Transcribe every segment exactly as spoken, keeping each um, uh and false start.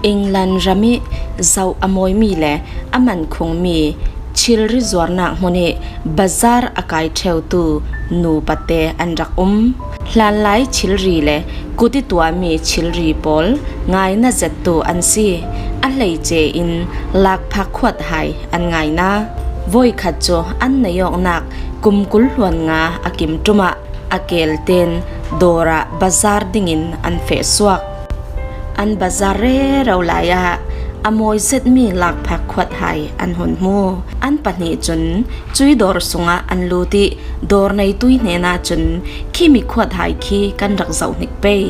England ram ih zoh a mawimi le a mankhungmi thilri zuarnak hmun ih bazar a kai ṭheutu nupate an rak um. Hlanlai thilri le kut ih tuahmi thilri pawl ngaina zettu an si. A hleice in lakphak khuat hai an ngaina. Voikhat cu an neih awknak kum kul hluan nga a kim ṭum ah a keelten dawr ah bazar dingin an feh suak. An bazar rero lai ah a mawi zetmi lakphak khuat hai an hun hmu. An pahnih cun cuih dawr sungah an lut ih dawr neitui hnenah cun, "Khi mi khuat hai khi kan rak zoh hnik pei.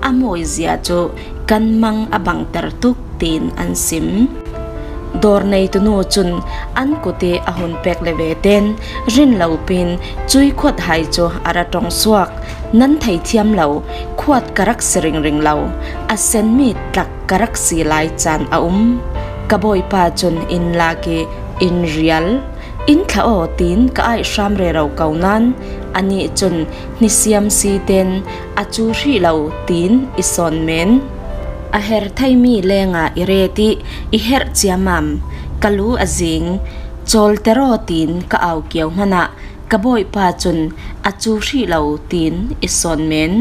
A mawi zia cu kan mang a bangter tuk," tiin an sim. Dawr neitu nu cun an kut ih a hun pek le veten rin lo pin cuih khuat hai cu a ra ṭong suak. Nan theithiam lo, khuat ka rak si ringring lo, a senmi tlak ka rak si lai caan a um. Ka bawipa cun in lak ih in rial, "In thlah aw," tiin ka aih hram rero ko nain anih cun, "Hnisiam si ten a cu hrih lo," tiin i sawn men. A her theimi lengah i ret ih i herh ciamam. Ka lu a zing. "Cawlter aw," tiin ka au kio hmanah ka bawipa cun, "A cu hrih lo," tiin i sawn men.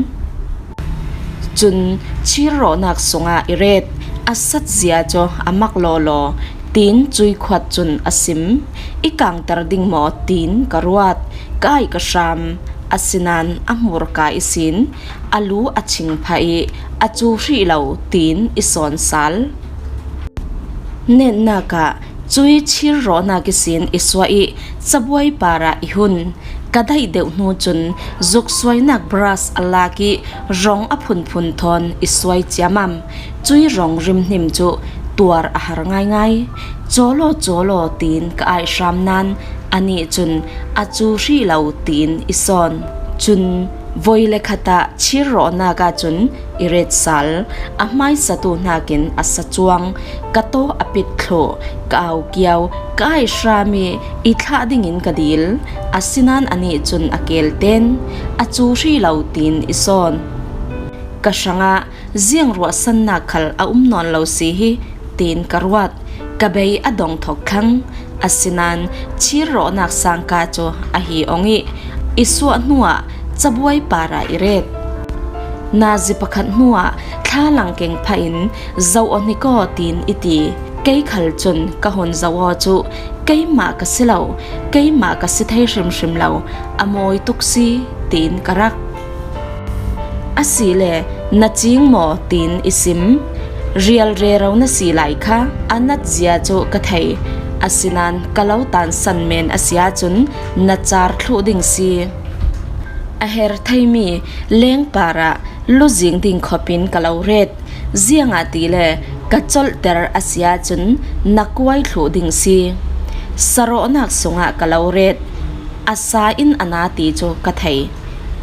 Cun thir rawhnak sungah i ret. "A sat zia cu a mak lawlaw," tiin cuih khuat cun a sim. "I kangter ding maw?" tiin ka ruat. Ka aih ka hram, asinain a hmurka ihsin a lu a ching phah ih, "A cu hrih lo," tiin i sawn sal. Netnak ah cuih thir rawhnak ihsin i suah ih cabuai parah i hun. Ka daih deuh hnu cun zuksuainak brush a lak ih rong a phunphun thawn i suai ciamam. Cuih rong rimhnim cu tuar a har ngaingai. "Cawl aw, cawl aw," tiin ka aih hram nain anih cun, "A cu hrih lo," tiin i sawn. Cun voi le khat ah thir rawhnak ahcun i ret sal. A hmaisatu hnakin a sa cuang. Ka taw a pit thluh, ka au kio, ka aih hram ih i thlah dingin ka dil. Asinain anih cun a keelten, "A cu hrih lo," tiin i sawn. Ka hrangah, "Ziang ruahsannak khal a um nawn lo si hi," tiin ka ruat. Ka bei a dong thok thlang. Asinain thir rawhnak sangka cu a hi ong ih i suah hnuah cabuai parah i ret. Nazi pakhat hnuah thla lang keng phah in, "Zoh aw, hnik aw," tiin i ti. Kei khal cun ka hun zoh aw cu, "Keimah ka si lo, keimah ka si thei hrimhrim lo, a mawi tuk si," tiin ka rak. "Asile na cing maw?" tiin i sim. "Rial rero na si lai kha, a nat zia cu ka thei. Asinain ka lo tansan men a si ahcun na car thluh ding si." A her theimi leng parah luzing ding khopin ka lo ret. Ziangahtile ka colhter a si ahcun na kuai thluh ding si. Sarawhnak sungah ka lo ret. A sa in a na ti cu ka thei.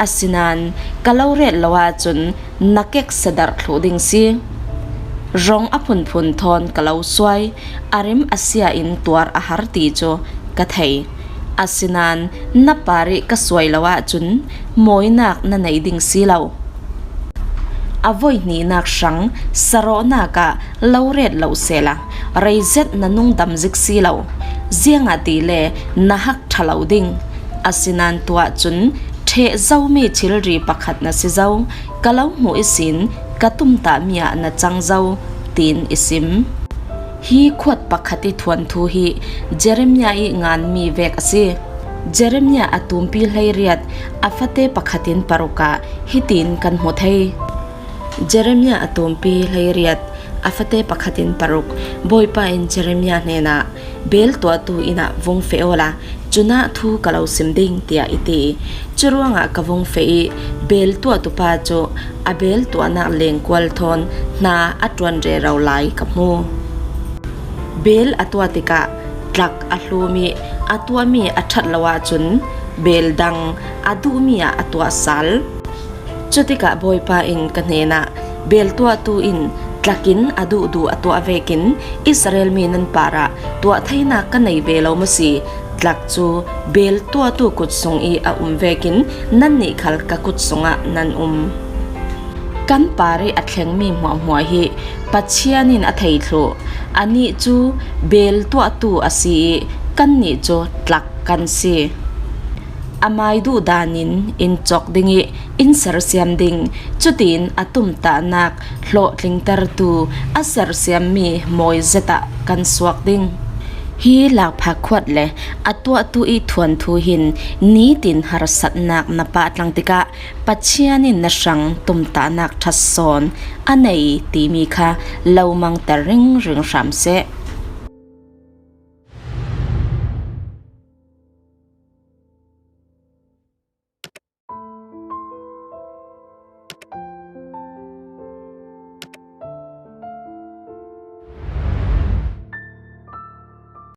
Asinain ka lo ret lo ahcun na kek sadarh thluh ding si. Rong a phunphun thawn ka lo suai. A rim a sia in tuar a har ti cu ka thei. Asinain na par ih ka suai lo ahcun mawinak na nei ding si lo. A voihnihnak hrang sarawhnak ah lo ret lo sehla, reizet na nungdam zik si lo. Ziangahtile na hak ṭha lo ding. Asinain tuah cun ṭheh zomi thilri pakhat na si zo. Ka lo hmuh ihsin ka tumtahmi ah na cang zo, tiin i sim. Hi khuat pakhat ih thuanthu hi Jeremiah ih nganmi vek a si. Jeremiah a tumpi hleiriat a fate pakhat in paruk ah hitin kan hmu thei. Jeremiah a tumpi hleiriat a fate pakhat in paruk. Bawipa in Jeremiah hnenah, "Beel tuahtu inn ah vung feh awla, cunah thu ka lo sim ding," tiah i ti. Curuangah ka vung feh ih beel tuahtu pa cu a beel tuahnak lengkual thawn hna a ṭuan rero lai ka hmu. Beel a tuah tikah tlak a hlum ih a tuahmi a ṭhat lo ahcun beel dang a duhmi ah a tuah sal. Cutikah Bawipa in ka hnenah, "Beel tuahtu in tlakin a duhduh a tuah vekin Israel mi nan parah tuah theinak ka nei ve lo maw si? Tlak cu beel tuahtu kut sung ih a um vekin nannih khal ka kut sungah nan um. Kan par ih a thlengmi hmuahhmuah hi Pathian in a thei thluh. Anih cu beel tuahtu a si ih kannih cu tlak kan si. Amai duhdan in in cawk ding ih in sersiam ding, cutiin a tumtahnak hlawhtlintertu a sersiammi mawi zetah kan suak ding. Hi lakphak khuat le a tuahtu ih thuanthu hin nitin harsatnak na pahtlang tikah Pathian in na hrang tumtahnak ṭhat sawn a nei timi kha lomangter ringring hram seh.